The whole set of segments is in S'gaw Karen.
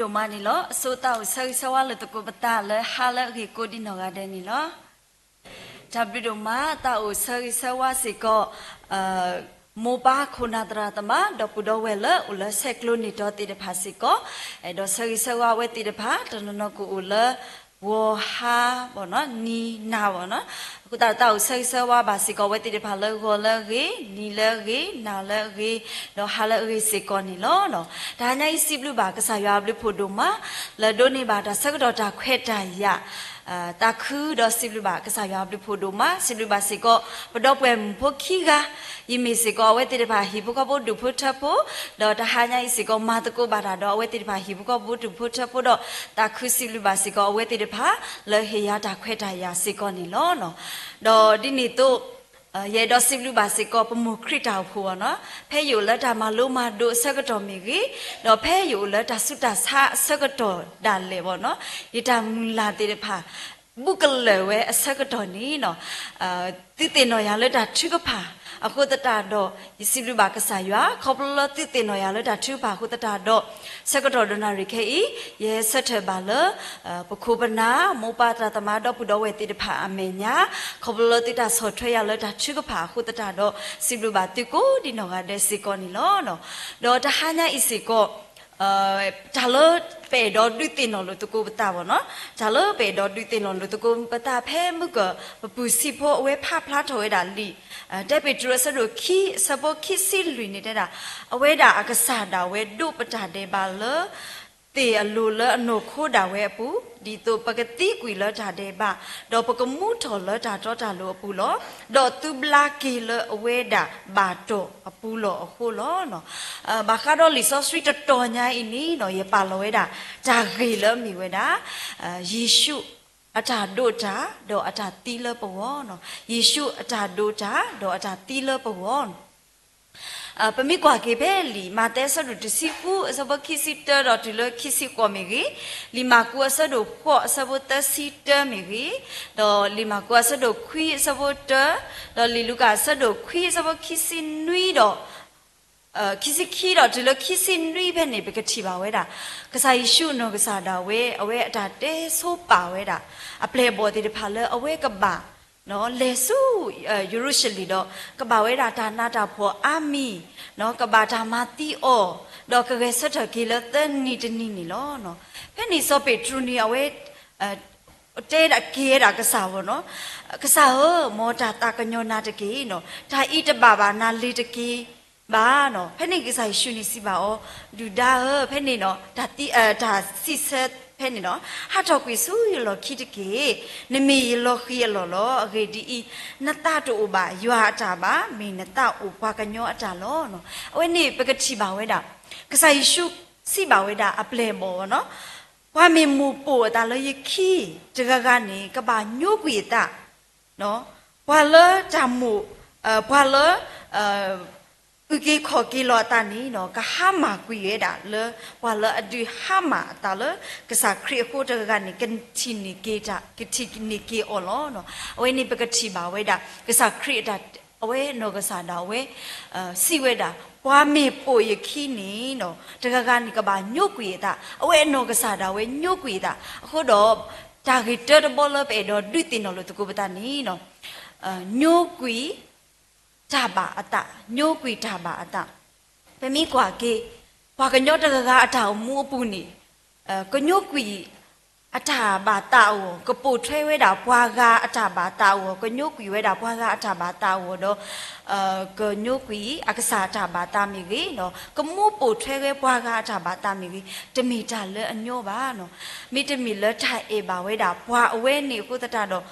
ဒိၣ်မးန့ၣ်လီၤ. အဆိသးအိၣ်ဆၢဂ့ၤဆၢဝါလၢသကိးပသးလၢဟါလၢအဂ့ၤကိးဒံးနီၢ်ဂၤဒဲးန့ၣ်လီၤ. တၢ်ဘျုးဒိၣ်မး သးအိၣ်ဆၢဂ့ၤဆၢဝါစ့ၢ်ကီး မိၢ်ပၢ်ခိၣ်နၢ်သရၣ်သမါ ဒီပုၢ်ဒီဝဲၢ်လၢအိၣ်လၢဆဲးကျိးန့ၢ်တီၤသ့ၣ်တဖၣ်စ့ၢ်ကီး, အဲၣ်ဒိးဆၢဂ့ၤဆၢဝါအဝဲသ့ၣ်တဖၣ် တနီၤနီၤကအိၣ်လၢ ဂီၤဟါ နံၤနၤ အဃိသတးဒီး သးအိၣ်ဆၢဂ့ၤဆၢဝါဘၣ်စ့ၢ်ကီးအဝဲသ့ၣ်တဖၣ်လၢဂီၤလၢအဂ့ၤ, နံၤလၢအဂ့ၤ, နၤလၢအဂ့ၤ, ဒီးဟါလၢအဂ့ၤစ့ၢ်ကီးန့ၣ်လီၤ. တဟါညါအံၤစံးဘျုးဘၣ်ကစၢ်ယွၤအဘျုးဖှိၣ်ဒိၣ်မး လၢဒိးန့ၢ်ဘၣ်တၢ်ဆၢကတီၢ်တၢ်ခွဲးတၢ်ယာ် သးခုဒီးစံးဘျုးဘၣ်ကစၢ်ယွၤအဘျုးဖှိၣ်ဒိၣ်မး, စံးဘျုးဘၣ်စ့ၢ်ကီး ပဒီပုၢ်ဝဲၢ်မုၣ်ဖိခံဂၤ, ယမ့ၢ်စ့ၢ်ကီးအဝဲသ့ၣ်တဖၣ်ဟံၣ်ဖိဃီဖိဒူၣ်ဖိထၢဖိ, ဒီးတဟါညါအံၤစ့ၢ်ကီး မၤသကိးဘၣ်တၢ်ဒီးအဝဲသ့ၣ်တဖၣ်ဟံၣ်ဖိဃီဖိဒူၣ်ဖိထၢဖိဒီး သးခုစံးဘျုးဘၣ်စ့ၢ်ကီးအဝဲသ့ၣ်တဖၣ် လၢဟ့ၣ်ယၤတၢ်ခွဲးတၢ်ယာ်စ့ၢ်ကီးန့ၣ်လီၤ. ဒီးဒ်န့ၣ်အသိး ယအဲၣ်ဒိးစံးဘျုးဘၣ်စ့ၢ်ကီးပမိၢ်ခရံာ်တၢ်အိၣ်ဖှိၣ်အီၤနီၤ, ဖဲယအိၣ်လၢတၢ်မၤလိမၤဒိးအဆၢကတီၢ်မ့ၢ်ဂ့ၤ, ဒီးဖဲယအိၣ်လၢတၢ်ဆူးတၢ်ဆါအဆၢကတီၢ်ဒၣ်လဲာ်ဘၣ်နီၤ, ယတၢ်မုၢ်လၢ်သ့ၣ်တဖၣ် ဘူးကလၢာ်ဝဲအဆၢကတီၢ်န့ၣ်နီၤ, သုသ့ၣ်နီၣ်ယၤလၢတၢ်ထုကဖၣ် အဃိသတးဒီး ယစံးဘျုးဘၣ်ကစၢ်ယွၤ ခီဖျိလၢသုသ့ၣ်နီၣ်ယၤလၢတၢ်ထုကဖၣ်အဃိသတးဒီး ဆၢကတီၢ်ဒီးနၣ်ရံၣ်ခဲအံၤ ယဟဲဆၢထၢၣ်ဘၣ်လၢ ပခိၣ်ပနၢ် မိၢ်ပၢ်သရၣ်သမါဒီပုၢ်ဒီဝဲၢ်သ့ၣ်တဖၣ်အမဲာ်ညါ, ခီဖျိလၢသုတၢ်ဆီၣ်ထွဲယၤလၢတၢ်ထုကဖၣ်အဃိသတးဒီး စံးဘျုးဘၣ်သုကိးဒံးနီၢ်ဂၤဒဲးစ့ၢ်ကီးန့ၣ်လီၤ. ဒီးတဟါညါအံၤစ့ၢ်ကီး တၢ်လၢပအဲၣ်ဒိးဒုးသ့ၣ်နီၣ်လိာ်သကိးပသးဘၣ်နီၤ, တၢ်လၢပအဲၣ်ဒိးဒုးသ့ၣ်နီၣ်လိာ်သကိးပသးဖဲမုၢ်ကၢၢ် ပပုၢ်စံးဖိအဝဲဖးဖျါထီၣ်ဝဲဒၣ်လံာ် တၢပ့းတရူးအဆၢဒိၣ်ခံ အဆၢဖိခံဆံလွံၢ်န့ၣ်တဲဒၣ်, အဝဲဒၣ်အကစၢ်ဒၣ်ဝဲဒိးပတၢ်ဒဲးဘးလၢ သ့ၣ်အလိၤလၢအနီၢ်ခိဒၣ်ဝဲအပူၤ, ဒ်သိးပကသံကွံာ်လၢတၢ်ဒဲးဘး, ဒီးပကမူထီၣ်လၢတၢ်တီတၢ်လိၤအပူၤလီၤ. ဒီးသုဘျါက့ၤလၢအဝဲဒၣ်ဘၣ်တီၢ်အပူၤလီၤအဃိလီၤ. ဘၣ်ဃးဒီးလံာ်စီဆှံတတီၤညါအံၤန့ၣ်နီၤ ယပာ်လီၤဝဲဒၣ် တၢ်ဂ့ၢ်လၢအမ့ၢ်ဝဲဒၣ် ယ့ၣ်ၡူးအတၢ်ဒိးတၢ် ဒီးအတၢ်သံလၢပဂီၢ်နီၤ, ယ့ၣ်ၡူးအတၢ်ဒိးတၢ် ဒီးအတၢ်သံလၢပဂီၢ် ပမ့ၢ်ကွၢ်က့ၤဖဲလံာ်မးသဲအဆၢဒိၣ်တဆံဃု အဆၢဖိခံဆံတၢဒီးတုၤလၢခံဆံဃိးမ့ၢ်ဂ့ၤ, လံာ်မၢ်ကူးအဆၢဒိၣ်ဃိးအဆၢဖိသၢဆံတၢမ့ၢ်ဂ့ၤ, ဒီးလံာ်မၢ်ကူးအဆၢဒိၣ်ခွံအဆၢဖိတၢ, ဒီးလံာ်လူၤကၣ်အဆၢဒိၣ်ခွံအဆၢဖိခံဆံနွံဒီး ခံဆံခံဒီးတုၤလၢခံဆံနွံဖဲန့ၣ် ပကထံၣ်ဘၣ်ဝဲဒၣ် ကစၢ်ယ့ၣ်ၡူးအနီၢ်ကစၢ်ဒၣ်ဝဲ အဝဲအတၢ်တဲဆိပာ်ဝဲဒၣ် အပျဲၢ်အဘီၣ်သ့ၣ်တဖၣ်လၢအဝဲကဘၣ် လဲၤဆူယရူၤၡလ့ၣ်ဒီး ကဘၣ်ဝဲဒၣ်တၢ်နးတၢ်ဖှီၣ်အါမံၤ, ကဘၣ်တၢ်မၤသံအီၤ, ဒီးကဂဲၤဆၢထၢၣ်က့ၤလၢသၢနံၤတနံၤန့ၣ်လီၤ. ဖဲန့ၣ်စီၤပ့းတရူးန့ၣ် အဝဲ တဲဒၣ်က့ၤဝဲဒၣ်ကစၢ်ဘၣ်နီၤ, ကစၢ်ဧၢ, မ်တၢ်သးကညီၤနၤတက့ၢ်နီၤ, တၢ်အံၤတဘၣ်ဘၣ်နၤလ့ၤတက့ၢ်ဘၣ်နီၤ. ဖဲန့ၣ်ကစၢ်ယ့ၣ်ၡူးန့ၣ်စံးဘၣ်အီၤ, ဒုၣ်ဒါဧၢ, ဖဲန့ၣ်နီၤ တၢ်သံ တၢ်စံးဆၢဖဲန့ၣ်နီၤ, ဟးထီၣ်ကွံာ်ဆူယလီၢ်ခံတက့ၢ်. နမ့ၢ်ယလီၤဃံၤအလီၢ်လီၤ. အဂ့ၢ်ဒ်အံၤ, နသးတအိၣ်ဘၣ်ယွၤအတၢ်ဘၣ်, မ့ၢ်နသးအိၣ်ပှၤကညီအတၢ်လီၤ. အဝဲန့ၣ်ပကထံၣ်ဘၣ်ဝဲဒၣ် ကစၢ်ယ့ၣ်ၡူးစံးဘၣ်ဝဲဒၣ်အပျဲၢ်အဘီၣ်နီၤ, ပှၤမ့ၢ်မိၣ်ပိာ်အသးလၢယခံ တဂၤဂၤန့ၣ် ကဘၣ်ညိကွံာ်အသး, ပှၤလၢတၢ်မိၣ်, ပှၤလၢ အုၣ်က့ၤခီၣ်က့ၤလီၤအသးန့ၣ်နီၤ ကဟါမၢ်ကွံာ်ဝဲဒၣ်လၢ ပှၤလၢအဒုးဟါမၢ်အသးလၢ ကစၢ်ခရံာ်အဃိတဂၤဂၤန့ၣ် ကထံၣ်န့ၢ်က့ၤတၢ်, ကထံၣ်န့ၢ်က့ၤအီၤလီၤ. အဝဲန့ၣ်ပကထံၣ်ဘၣ်ဝဲဒၣ် ကစၢ်ခရံာ်အတၢ်, အဝဲနီၢ်ကစၢ်ဒၣ်ဝဲ စံးဝဲဒၣ် ပှၤမ့ၢ်ပိာ်ယခံန့ၣ်နီၤ တဂၤဂၤန့ၣ်ကဘၣ်ညိကွံာ်အသး, အဝဲအနီၢ်ကစၢ်ဒၣ်ဝဲညိကွံာ်အသး, အဃိဒီး တၢ်ဂ့ၢ်တၢတဘီလၢပအဲၣ်ဒိးဒုးသ့ၣ်နီၣ်လိာ်သကိးပသးန့ၣ်နီၤ ညိကွံာ်တၢ်ဘၣ်အသး, ညိကွံာ်တၢ်ဘၣ်အသး. ပမ့ၢ်ကွၢ်က့ၤ ပှၤကညီတဂၤဂၤအတၢ်အိၣ်မူအပူၤန့ၣ် ကညိကွံာ်အတၢ်ဘၣ်သးအဂီၢ်, ကပိာ်ထွဲဝဲဒၣ်ပှၤဂၤအတၢ်ဘၣ်သးအဂီၢ်, ကညိကွံာ်ဝဲဒၣ်ပှၤဂၤအတၢ်ဘၣ်သးအဂီၢ်ဒီး ကညိကွံာ်အကစၢ်အတၢ်ဘၣ်သးမ့ၢ်ဂ့ၤ, ကမူပိာ်ထွဲဝဲပှၤဂၤအတၢ်ဘၣ်သးမ့ၢ်ဂ့ၤ, တမ့ၢ်တၢ်လၢအညီဘၣ်နီၤ. မ့တမ့ၢ်လၢတၢ်အဲၣ်ဘၣ်ဝဲဒၣ်ပှၤအဝဲန့ၣ်အဃိသတးဒီး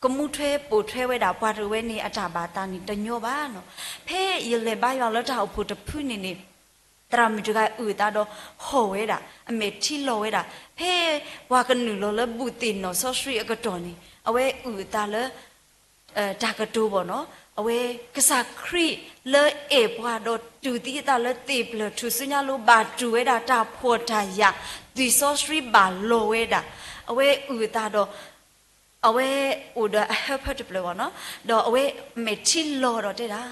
ကမူထွဲပိာ်ထွဲဝဲဒၣ်ပှၤတဝဲန့ၣ်အတၢ်ဘၣ်သးန့ၣ်တညီဘၣ်နီၤ. ဖဲယလဲၤဘါယွၤလၢတၢ်အိၣ်ဖှိၣ်တဖုန့ၣ်န့ၣ် သရၣ်မုၣ်တဂၤအုၣ်အသးဒီးဟီၣ်ဝဲဒၣ်, အမဲာ်ထံလီၤဝဲဒၣ်, ဖဲပှၤကနုာ်လီၤလၢဘူၣ်သ့ၣ်နီၣ်စီဆှံအကတီၢ်န့ၣ် အဝဲအုၣ်အသးလၢ တၢ်ကတိၤဘၣ်နီၤ, အဝဲကစၢ်ခရံာ်လၢအဲၣ်ပှၤဒီးတူၢ်သံအသးလၢသ့ၣ်ပျၢၤထူၣ်စုညါလိၤ ဘၣ်တူၢ်ဝဲဒၣ်တၢ်ဖှီၣ်တၢ်ယာ်, သွံၣ်စီဆှံဘၣ်လီၤဝဲဒၣ်, အဝဲအုၣ်အသးဒီး အဝဲအိၣ်ဒီးအဟၢဖၢတဖျၢၣ်ဘၣ်နီၤ, ဒီးအဝဲမဲာ်ထံလီၤဒီးတဲဒၣ်,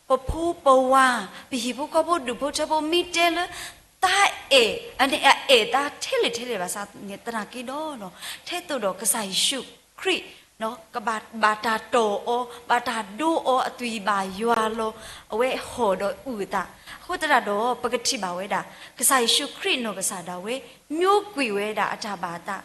ပဖိပဝၤ ပဟံၣ်ဖိဃီဖိဒူၣ်ဖိထၢဖိမ့ၢ်တဲလၢ တၢ်အဲၣ်, အန့ၣ်အအဲၣ်တၢ်ထဲလဲၣ်ထဲလဲၣ်ဘၣ်ဆၣ်သနာ်က့ဒီး, ထဲသိးဒီးကစၢ်ယ့ၣ်ၡူးခရံာ် ကဘၣ်, ဘၣ်တၢ်တီၢ်အီၤ, ဘၣ်တၢ်ဒိအီၤအသွံၣ်ဘၣ်ယွၤလီၤ. အဝဲဟီၣ်ဒီးအုၣ်အသး, အဃိသတးဒီး ပကထံၣ်ဘၣ်ဝဲဒၣ် ကစၢ်ယ့ၣ်ၡူးခရံာ်နီၢ်ကစၢ်ဒၣ်ဝဲ ညိကွံာ်ဝဲဒၣ်အတၢ်ဘၣ်အသး,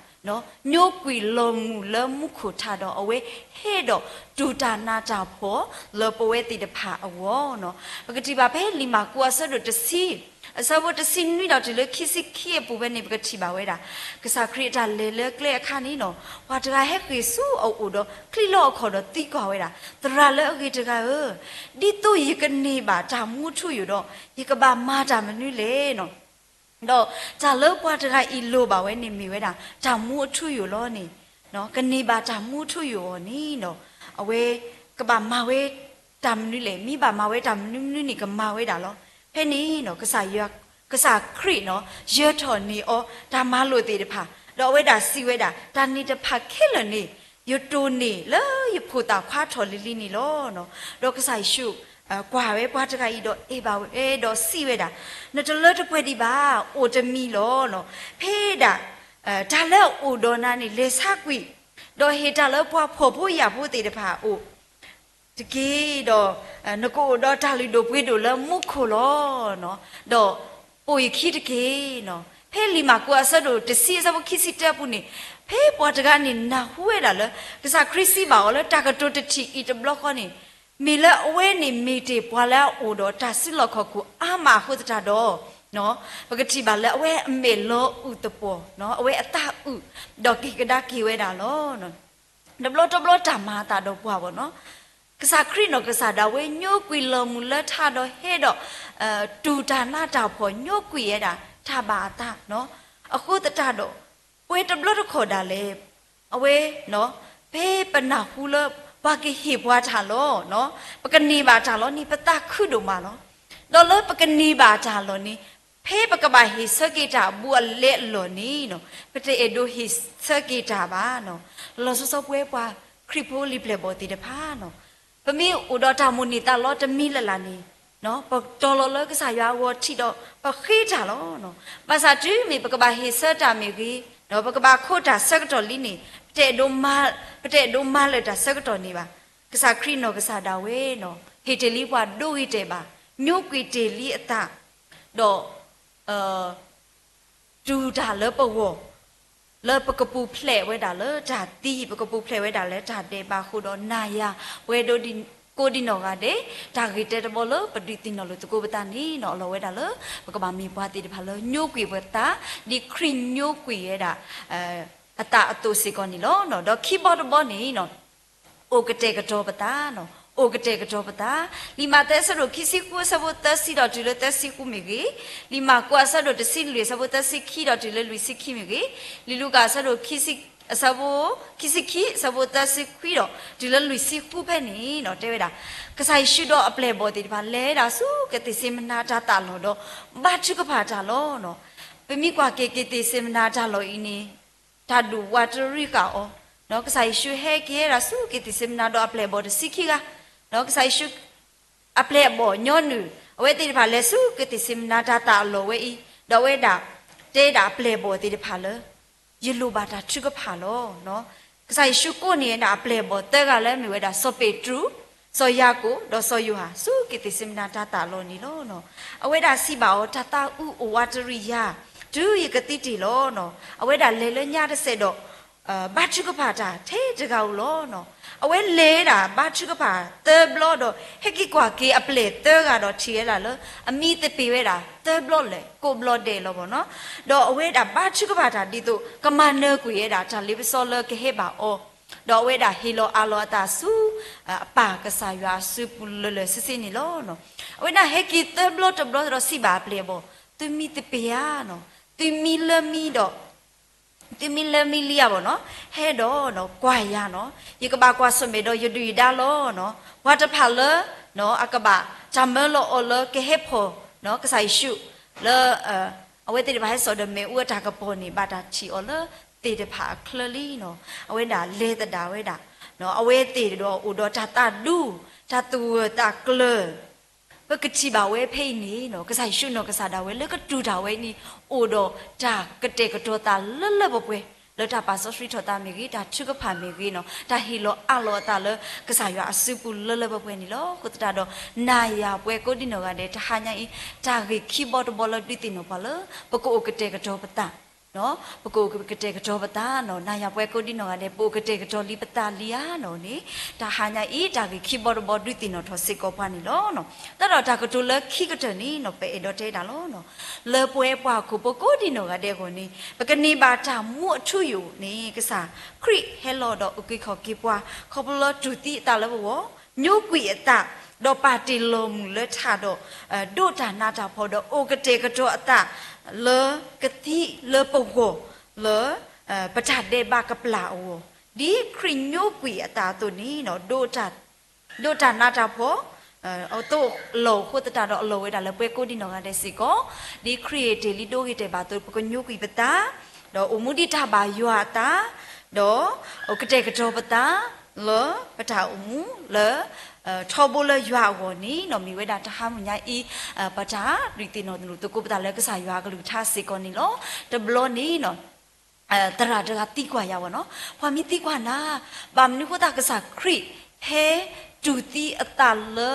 ညိကွံာ်လီၤမုၢ်လၢမူခိၣ်ထးဒီး အဝဲဟဲဒီးတူၢ်တၢ်နးတၢ်ဖှီၣ်လၢပဝဲသ့ၣ်တဖၣ်အဂီၢ်နီၤ. ပကထံၣ်ဘၣ်ဖဲလံာ်မၢ်ကူးအဆၢဒိၣ်တဆံ အဆၢဖိတဆံနွံဒီးတုၤလၢခံဆံခံအပူၤဖဲန့ၣ် ပကထံၣ်ဘၣ်ဝဲဒၣ် ကစၢ်ခရံာ်အတၢ်လဲၤလၢကျဲအခါန့ၣ်နီၤ, ပှၤတဂၤဟဲဃ့ၢ်ဆူအအိၣ်ဒီးချံးလီၤအခီၣ်ဒီးသံကွၢ်ဝဲဒၣ်, သရၣ်လၢအဂ့ၤတဂၤဧၢ, ဒ်သိးယကန့ၢ်ဘၣ်တၢ်မူအထူအယိာ်ဒီး ယကဘၣ်မၤတၢ်မနုၤလဲၣ်နီၤ. ဒီးတၢ်လၢပှၤတဂၤအံၤလိၣ်ဘၣ်ဝဲန့ၣ်မ့ၢ်ဝဲဒၣ် တၢ်မူအထူအယိာ်လီၤန့ၣ်, ကန့ၢ်ဘၣ်တၢ်မူအထူအယိာ်အီၤန့ၣ်ဒီး အဝဲကဘၣ်မၤဝဲတၢ်မနုၤလဲၣ်, မ့ၢ်ဘၣ်မၤဝဲတၢ်မနုၤမနုၤန့ၣ် ကမၤဝဲဒၣ်လီၤ. ဖဲန့ၣ်နီၤ ကစၢ်ယွၤ, ကစၢ်ခရံာ်နီၤ ယၢၤထီၣ်န့ၢ်အီၤတၢ်မၤလိာ်သ့ၣ်တဖၣ်, ဒီးအဝဲဒၣ်စံးဝဲဒၣ် တၢ်န့ၣ်တဖၣ်ခဲလၢာ်န့ၣ် ယတိၢ်န့ၢ်လၢယဖိသၣ်ခွါထီၣ်လံၤလံၤန့ၣ်လီၤ. ဒီးကစၢ်ယ့ၣ်ၡူး ကွၢ်ဝဲပှၤတဂၤအံၤဒီးအဲၣ်ဘၣ်ဝဲဒီးစံးဝဲဒၣ်, နတလၢတပှဲၤဒံးဘၣ်, အိၣ်တမံၤလီၤ. ဖဲဒၣ် တၢ်လၢအအိၣ်ဒီးနၤန့ၣ် လဲၤဆါကွံာ်, ဒီးဟ့ၣ်တၢ်လၢပှၤဖှီၣ်ဖိယာ်ဖိသ့ၣ်တဖၣ်အအိၣ်တက့ၢ်. ဒီးနကအိၣ်ဒီးတၢ်လုၢ်ဒိၣ်ပှ့ၤဒိၣ်လၢမူခိၣ်လီၤ. ဒီးပိာ်ယခံတက့ၢ်နီၤ. ဖဲလံာ်မၢ်ကူးအဆၢဒိၣ်တဆံအဆၢဖိခံဆံတၢအပူၤန့ၣ်, ဖဲပှၤတဂၤန့ၣ်နၢ်ဟူဝဲဒၣ်လၢ ကစၢ်ခရံာ်စံးဘၣ်အီၤလၢတၢ်ကတိၤတထံၣ်အံၤတဘျီဃီန့ၣ်, မ့ၢ်လၢအဝဲန့ၣ်မ့ၢ်တ့ၢ်ပှၤလၢအအိၣ်ဒီးတၢ်စုလီၢ်ခီၣ်ခိၣ်အါမးအဃိသတးဒီး, ပကထံၣ်ဘၣ်လၢအဝဲအမဲာ်လီၤအုၣ်သပှီၤ, အဝဲအသးအုး, ဒီးက့ၤကဒါက့ၤဝဲဒၣ်လီၤ. တဘျီတဘျီတၢ်မၤအသးဒီးပှၤဘၣ်နီၤ, ကစၢ်ခရံာ်နီၢ်ကစၢ်ဒၣ်ဝဲညိကွံာ်လီၤမုၢ်လၢထးဒီးဟဲဒီး တူၢ်တၢ်နးတၢ်ဖှီၣ် ညိကွံာ်ဝဲဒၣ်တၢ်ဘၣ်အသး, အဃိသတးဒီး ပှဲၤတဘျီတခီၣ်ဒၣ်လဲာ် အဝဲ ဖဲပနၢ်ဟူလၢ ပှၤကဟ့ၣ်ပှၤတၢ်လီၤ, ပကန့ၢ်ဘၣ်တၢ်လီၤန့ၣ် ပသးခုဒိၣ်မးလီၤ. ဒီးလၢပကန့ၢ်ဘၣ်တၢ်လီၤန့ၣ် ဖဲပကဘၣ်ဟ့ၣ်ဆၢက့ၤတၢ်အဘူးအလဲအလီၢ်န့ၣ် ပတအဲၣ်ဒိးဟ့ၣ်ဆၢက့ၤတၢ်ဘၣ်. လီၤဆီဆီပဝဲပှၤခရံာ်ဖိလံာ်ပျဲၢ်ဘီၣ်သ့ၣ်တဖၣ် ပမ့ၢ်အိၣ်ဒီးတၢ်မိၣ်န့ၢ်သးလီတမံၤလၢ်လၢ်န့ၣ် ပတီၤလီၤလၢကစၢ်ယွၤအဂီၢ်ထံးဒီး ပဃ့တၢ်လီၤ. ဘၣ်ဆၣ်တုၤမ့ၢ်ပကဘၣ်ဟ့ၣ်ဆၢတၢ်မ့ၢ်ဂ့ၤ, ပကဘၣ်ခိးတၢ်ဆၢကတီၢ်လံန့ၣ် ပတအဲၣ်ဒိးမၤလၢာ်တၢ်ဆၢကတီၢ်န့ၣ်ဘၣ်. ကစၢ်ခရံာ်နီၢ်ကစၢ်ဒၣ်ဝဲ ဟ့ၣ်တ့ၢ်လံပှၤဒိဂ့ၤတဲာ်ဘၣ်, ညိကွံာ်တ့ၢ်လံအသး, ဒီး တူၢ်တၢ်လၢပဂီၢ်, လၢပကပူၤဖျဲးဝဲဒၣ်လၢတၢ်သံ, ပကပူၤဖျဲးဝဲဒၣ်လၢတၢ်ဒဲးဘးအဃိဒီး နၤယၤပှဲၤဒိၣ်ကိးဒံးနီၢ်ဂၤဒဲး, တၢ်ဂ့ၢ်တဲတဘီလၢပဒုးသ့ၣ်နီၣ်လိာ်သကိးပသးန့ၣ် အလီၢ်ဝဲဒၣ်လၢ ပကဘၣ်မ့ၢ်ပှၤသ့ၣ်တဖၣ်လၢညိကွံာ်ပသး, ဒ်ခရံာ်ညိကွံာ်ဝဲဒၣ် အသးအသိးစ့ၢ်ကီးန့ၣ်လီၤ. ဒီးခံဘီတဘီန့ၣ် အိၣ်ကတဲာ်ကတီၤပသး, အိၣ်ကတဲာ်ကတီၤပသး, လံာ်မးသဲအဆၢဒိၣ်ခံဆံဃုအဆၢဖိသၢဆံဒီးတုၤလၢသၢဆံဃုမ့ၢ်ဂ့ၤ, လံာ်မၢ်ကူးအဆၢဒိၣ်တဆံလွံၢ်အဆၢဖိသၢဆံခံဒီးတုၤလၢလွံၢ်ဆံခံမ့ၢ်ဂ့ၤ, လံာ်လူၤကၣ်အဆၢဒိၣ် အဆၢဖိခံဆံခံ အဆၢဖိသၢဆံခွံဒီးတုၤလၢလွံၢ်ဆံဃုဖဲန့ၣ် တဲဝဲဒၣ် ကစၢ်ယ့ၣ်ၡူးဒီးအပျဲၢ်အဘီၣ်သ့ၣ်တဖၣ် လဲၤဝဲဒၣ်ဆူကသ့းစ့မနၤတၢ်သးလီၢ်ဒီး ဘါထုကဖၣ်တၢ်လီၤ. ပမ့ၢ်ကွၢ်က့ၤကသ့းစ့မနၤတၢ်လီၢ်အံၤန့ၣ် တၢ်ဒူၣ်ဝးတရံးဃာ်အီၤ, ကစၢ်ယ့ၣ်ၡူးဟဲက့ၤဝဲဒၣ်ဆူကသ့းစ့မနၤဒီးအပျဲၢ်အဘီၣ်တဆံခံဂၤ, ကစၢ်ယ့ၣ်ၡူး အပျဲၢ်အဘီၣ်ညီနုၢ် အဝဲသ့ၣ်တဖၣ်လဲၤဆူကသ့းစ့မနၤတၢ်သးလီၢ်ဝဲအံၤ, ဒီးအဝဲဒၣ်တဲဒၣ်အပျဲၢ်အဘီၣ်သ့ၣ်တဖၣ်လၢ ယလိၣ်ဘၣ်တၢ်ထုကဖၣ်လီၤ. ကစၢ်ယ့ၣ်ၡူးကိးန့ၢ်ဝဲဒၣ်အပျဲၢ်အဘီၣ်သၢဂၤလၢမ့ၢ်ဝဲဒၣ် စီၤပ့းတရူး, စီၤယၤကိာ် ဒီးစီၤယိၤဟၣ် ဆူကသ့းစ့မနၤတၢ်သးလီၢ်န့ၣ်လီၤ. အဝဲဒၣ်စံးဘၣ်အီၤ တၢ်သးအုးအိၣ်ဝးတရံးယၤ တုၤယကသံတ့ၢ်လီၤ. အဝဲဒၣ်လဲၤလၢညါတစဲးဒီး ဘါထုကဖၣ်တၢ်ထဲတဂၤဧိၤလီၤ. အဝဲလဲၤဝဲဒၣ်ဘါထုကဖၣ်သၢဘျီဒီး ဟဲက့ၤကွၢ်က့ၤအပျဲၢ်သၢဂၤဒီးထံၣ်ဝဲဒၣ်လၢ အမံသပ့ၤဝဲဒၣ်သၢဘျီလဲၣ်ကိးဘျီဒဲးလီၤဘၣ်နီၤ. ဒီးအဝဲဒၣ်ဘါထုကဖၣ်တၢ်ဒ်သိး ကမၤနၢၤကွံာ်ဝဲဒၣ်တၢ်လ့ပစီလၢကဟဲဘၣ်အီၤ, ဒီးအဝဲဒၣ်ဟ့ၣ်လီၤအးလီၤအသးဆူ အပၢ်ကစၢ်ယွၤအစုပူၤလၢာ်လၢာ်ဆ့ဆ့န့ၣ်လီၤ. အဝဲဒၣ်ဟဲက့ၤသၢဘျီတဘျီဒီးစံးဘၣ်အပျဲၢ်အဘီၣ်, သုမံသပ့ၤဧါနီၤ, သုမံလၢမံဒီး သုမံလၢမံလံဧါဘၣ်နီၤ, ဟဲဒီးကွၢ်ယၤနီၤ, ယကဘၣ်ကွၢ်ဆၢၣ်မဲာ်ဒီးယဒုၣ်ယဒါလီၤနီၤ. ပှၤတဖၣ်လၢ အကဘၣ်တၢ်မၢလီၤအီၤလၢကဟဲဖီၣ် ကစၢ်ယ့ၣ်ၡူး လၢ အဝဲသ့ၣ်တဖၣ်ဟဲစိာ်ဒီးမ့ၣ်အူအတၢ်ကပီၤန့ၣ် ဘၣ်တၢ်ထံၣ်အီၤလၢသ့ၣ်တဖၣ်အချၢလံနီၤ. အဝဲဒၣ်လဲၤသဒၣ်ဝဲဒၣ် အဝဲသ့ၣ်ဒီးအိၣ်ဒီးတၢ်သးဒူ တၢ်သူၣ်ဂၢၢ်သးကျၢၤ ပကထံၣ်ဘၣ်ဝဲဖဲအံၤန့ၣ် ကစၢ်ယ့ၣ်ၡူးနီၢ်ကစၢ်ဒၣ်ဝဲလၢကတူၢ်တၢ်ဝဲန့ၣ် အိၣ်ဒီးတၢ်ကတဲာ်ကတီၤသးလၢလၢပှဲၤပှဲၤ လၢတၢ်ပာ်စီဆှံထီၣ်သးမ့ၢ်ဂ့ၤ, တၢ်ထုကဖၣ်မ့ၢ်ဂ့ၤနီၤ, တၢ်ဟ့ၣ်လီၤအးလီၤအသးလၢကစၢ်ယွၤအစုပူၤလၢလၢပှဲၤပှဲၤန့ၣ်လီၤ. အဃိသတးဒီး နၤယၤပှၤကိးဒံနီၢ်ဂၤဒဲး တဟါညါအံၤ တၢ်ဂ့ၢ်ခံဘီတဘီလၢဒုးသ့ၣ်နီၣ်ပှၤလၢ ပကအိၣ်ကတဲာ်ကတီၤပသး ပကအိၣ်ကတဲာ်ကတီၤပသးနီၤ, နၤယၤပှၤကိးဒံနီၢ်ဂၤဒဲး ပအိၣ်ကတဲာ်ကတီၤလံပသးလံဧါနီၤန့ၣ် တဟါညါအံၤ တၢ်ဂ့ၢ်ခံဘီတဘီဒုးသ့ၣ်နီၣ်ထီၣ်စ့ၢ်ကီးပှၤန့ၣ်လီၤ. တၢ်ဒီးတၢ်ကတိၤလၢခံကတၢၢ်န့ၣ်နီၤ ပအဲၣ်ဒိးတဲဒၣ်လီၤ. လၢပဝဲပှၤဟီၣ်ခိၣ်ဖိကိးဒံနီၢ်ဂၤဒဲးအဂီၢ်န့ၣ် ပကန့ၢ်ဘၣ်တၢ်မူအထူအယိာ်န့ၣ် ကစၢ်ခရံာ်ဟဲလီၤဒီးအုၣ်က့ၤခီၣ်က့ၤပှၤ ခီဖျိလၢတူၢ်သံအသးလၢပဂီၢ်, ညိကွံာ်အသး, ဒီးပာ်တ့ၢ်လီၤမုၢ်လၢထးဒီး ဒိးတၢ်နးတၢ်ဖှီၣ်ဒီး အိၣ်ကတဲာ်ကတီၤအသးလၢကသံလၢပဂီၢ် လၢ ပတၢ်ဒဲးဘးကပျၢ်အဂီၢ်, ဒ်ခရံာ်ညိကွံာ်အသးအသိးန့ၣ် ဒိးတၢ်နးတၢ်ဖှီၣ် အသိးအလီၢ်အဃိသတးဒီး အလီၢ်ဝဲဒၣ်လၢပှၤကိးဒံနီၢ်ဂၤဒဲးစ့ၢ်ကီး, ဒ်ခရံာ်ဟ့ၣ်တ့ၢ်လံဒိဂ့ၤတဲာ်ဘၣ်အသိး ပကညိကွံာ်ပသး ဒီးအိၣ်မူဒ်တၢ်ဘၣ်ယွၤအသး, ဒီးအိၣ်ကတဲာ်ကတီၤပသး လၢပတၢ်အိၣ်မူလၢ ထီဘိလၢယွၤအဂီၢ်န့ၣ်နီၤ မ့ၢ်ဝဲဒၣ်တဟါမုၢ်ညါအံၤ ပတၢ်ဒုးသ့ၣ်နီၣ်လိာ်သကိးပသးလၢကစၢ်ယွၤအကလုၢ်ကထါစ့ၢ်ကီးန့ၣ်လီၤ. တဘျီန့ၣ်နီၤ သရၣ်တဂၤသံကွၢ်ယၤဝဲနီၤ, ပှၤမ့ၢ်သံကွၢ်နၤ, ဘၣ်မနုၤဃိသတးကစၢ်ခရံာ် ဟဲတူၢ်သံအသးလၢ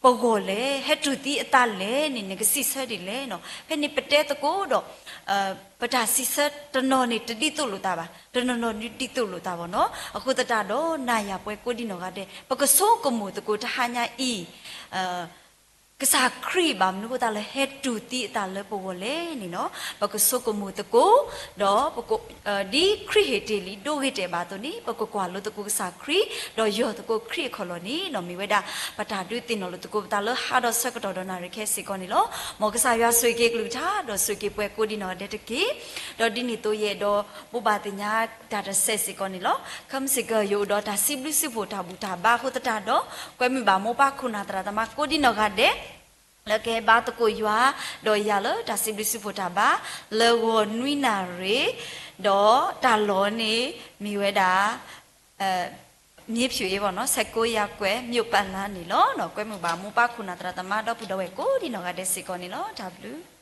ပဂီၢ်လဲၣ်, ဟဲတူၢ်သံအသးလဲၣ်န့ၣ် နကစံးဆၢဒ်လဲၣ်နီၤ. ဖဲန့ၣ်ပတဲသကိးဒီး ပတၢ်စံးဆၢတနီၤန့ၣ် တဒ်သိးလိာ်သးဘၣ်, တနီၤနီၤန့ၣ်ဒ်သိးလိာ်သးဘၣ်နီၤ. အဃိသတးဒီး နၤယၤပှၤကိးဒံနီၢ်ဂၤဒဲး ပကဆိကမိၣ်သကိးတဟါညါအံၤ ကစၢ်ခရံာ်ဘၣ်မနုၤဃိသတးလၢဟဲတူၢ်သံအသးလၢပဂီၢ်လဲၣ်န့ၣ်နီၤ, ပကဆိကမိၣ်သကိး, ဒီး ဒ်ခရံာ်ဟ့ၣ်တ့ၢ်လံဒိဂ့ၤတဲာ်ဘၣ်အသိးန့ၣ် ပကကွၢ်လိသကိးကစၢ်ခရံာ်, ဒီးယီၢ်သကိးခရံာ်အခီၣ်လီၢ်န့ၣ်နီၤ မ့ၢ်ဝဲဒၣ် ပတၢ်ဒုးသ့ၣ်နီၣ်လိာ်သကိးပသးလၢဟါဒီးဆၢကတီၢ်ဒီးနၣ်ရံၣ်ခဲစ့ၢ်ကီးန့ၣ်လီၤ. မ်ကစၢ်ယွၤဆိၣ်ဂ့ၤက့ၤကလုၢ်ကထါ ဒီးဆိၣ်ဂ့ၤက့ၤပှၤကိးဒံနီၢ်ဂၤဒဲးတက့ၢ်. ဒီးဒ်န့ၣ်အသိးယအဲၣ်ဒိးဘိးဘၣ်သ့ၣ်ညါတၢ်တစဲးစ့ၢ်ကီးန့ၣ်လီၤ. ခဲမုၢ်ဆ့ၣ်ကီးယအိၣ်ဒီးတၢ်စံးဘျုးစံးဖှိၣ်တၢ်ဘူၣ်တၢ်ဘါအဃိသတးဒီး ကွဲမုာ်ဘၣ်မိၢ်ပၢ်ခိၣ်နၢ်သရၣ်သမါကိးဒံနီၢ်ဂၤဒဲး လၢကဟဲဘါသကိးယွၤ ဒီးယၤလၢတၢ်စံးဘျုးစံးဖှိၣ်တၢ်ဘါ လၢဂီၤနွံနၣ်ရံၣ်, ဒီးတၢ်လီၢ်န့ၣ် မ့ၢ်ဝဲဒၣ် မ့ၢ်ဖျိးအ့ ပေါ့နော်, ဆယ့်ကိုးရပ်ကွက် မြို့ပတ်လမ်း န့ၣ်လီၤ. ကွဲမုာ်ဘၣ်မိၢ်ပၢ်ခိၣ်နၢ်သရၣ်သမါဒီပုၢ်ဒီဝဲၢ်ကိးဒံနီၢ်ဂၤဒဲးစ့ၢ်ကီးန့ၣ်လီၤ. တၢ်ဘျုး